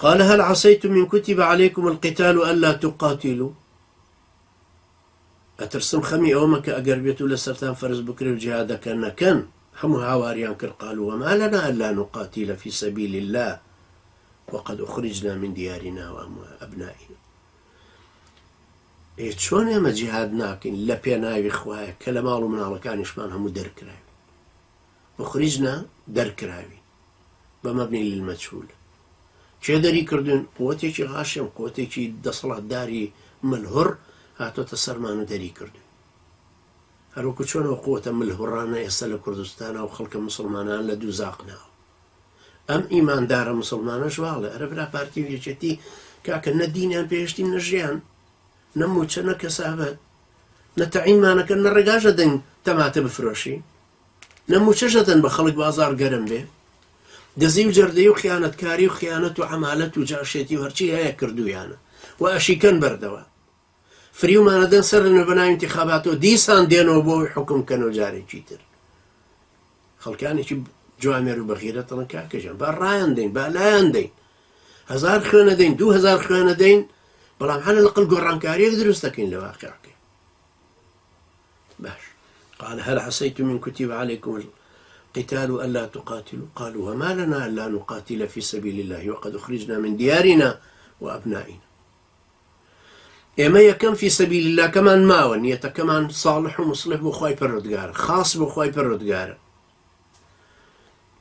قال هل عصيتم إن كتب عليكم القتال ألا تقاتلوا ئەترسم خەمی ئەوە مەکە ئەگەر بێتو لەسەرتان فەرز بکرێ و جیهادەکە نەکەن، هەموو هاواریان کرد قالوا وما لنا الا نقاتل فی سبیل اللە وقد اخرجنا من دیارنا وابنائنا. ئێ چۆن ئێمە جیهاد ناکەین لە پێناوی خوایە کە لە ماڵ و مناڵەکانیشمان هەموو دەرکراوین اخرجنا دەرکراوین بە مبنی للمجهول کێ دەری کردوین قوتێکی غاشم قوتێکی دەسەڵاتداری ملهوڕ هاتۆتە سەرمان و دەری کردوین هەروەکو چۆن ئەو قوتە ملهوڕانە ئێستا لە کوردستانە و خەڵکە مسلمانان لە دوو زاق ناوە ئەم ئیماندارە مسلمانەش واڵێ ئەرە برا پارتی و یەکێتی کاکە نە دینیان پێشتین نە ژیان نە موچە نە کەسابەت نە تەعینمانەکەن نە ڕێگاژە دەنگ تەماتە بفرۆشین نە موچەش ئەدەن بە خەڵک بازاڕ گەرم بێ دزی و جەردەی و خیانەتکاری و خیانەت و عەمالەت و جاشێتی و هەرچی هەیە کردوویانە و ئەشیکەن بەردەوام فریومان ئەدەن سەر لەنوێ بەناوی ئینتیخاباتەوە دیسان دێنەوە بۆ ئەوەی حوکم کەنەوە جارێکی تر خەڵکانێکی جوامێر و بەغیرەت دەڵێن کاکە گیان با ڕایان دەین با لایان دەین هەزار خوێنە دەین 2000 خوێنە دەین بەڵام هەر لەقل گۆڕانکاریەک دروست دەکەین لە واقعەکەی باش قال هل عسيتم إن كتب عليكم القتال ألا تقاتلوا قالوا وما لنا ألا نقاتل في سبيل الله وقد أخرجنا من ديارنا وأبنائنا ئێمە یەکەم فی سەبیل اللە کەمان ماوە نیەتەکەمان صاڵح و مصلح بۆ خوای پەروەردگارە خاص بۆ خوای پەروەردگارە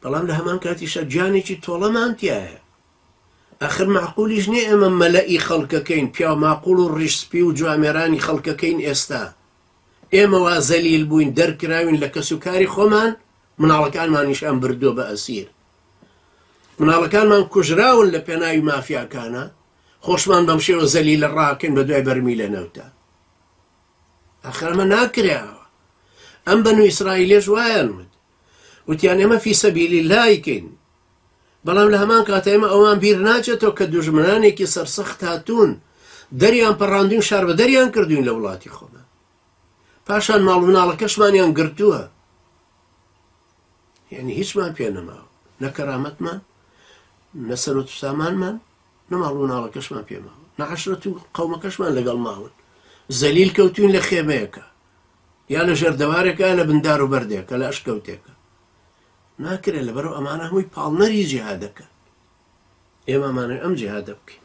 بەڵام لە هەمان کاتیشا گیانێکی تۆڵەمان تایە ئەخر مەعقولیش نیە ئێمە مەلەئی خەڵکەکەین پیاو ماقوڵ و ڕیش سپی و جوامێرانی خەڵکەکەین ئێستا ئێمە وا زەلیل بووین دەرکراوین لە کەس و کاری خۆمان مناڵەکانمانیش ئەم بردووە بە ئەسیر مناڵەکانمان کوژراون لە پێناوی مافیاکانە خۆشمان بەم شێوە زەلیلە ڕاکەین بە دوای بەرمیلە نەوتە ئەخر ئەمە ناکرێ ئەم بەنو ئیسرائیلێش وایان وت وتیان ئێمە فی سەبیلی لایکەین بەڵام لە هەمان کاتە ئێمە ئەوان بیر ناچێتەوە کە دوژمنانێکی سەرسەخت هاتوون دەریان پەڕاندوین شار بە دەریان کردوین لە وڵاتی خۆمان پاشان ماڵ مناڵەکەشمانیان گرتووە یعنی هیچمان پێ نەماوە نە کەرامەتمان نە سەرۆت و سامانمان نە ماڵ و مناڵەکەشمان پێ ماوە نە عەشرەت و قەومەکەشمان لەگەڵ ماون زەلیل کەوتوین لە خێمەیەکە یا لە ژێر دەوارێکە لە بن دار و بەردێکە لە ئەشکەوتێکە ناکرێت لەبەرەوە ئەمانە هەمووی پاڵنەری جیهادەکە ئێمە ئەمانەوێ ئەم جیهادە بکەین.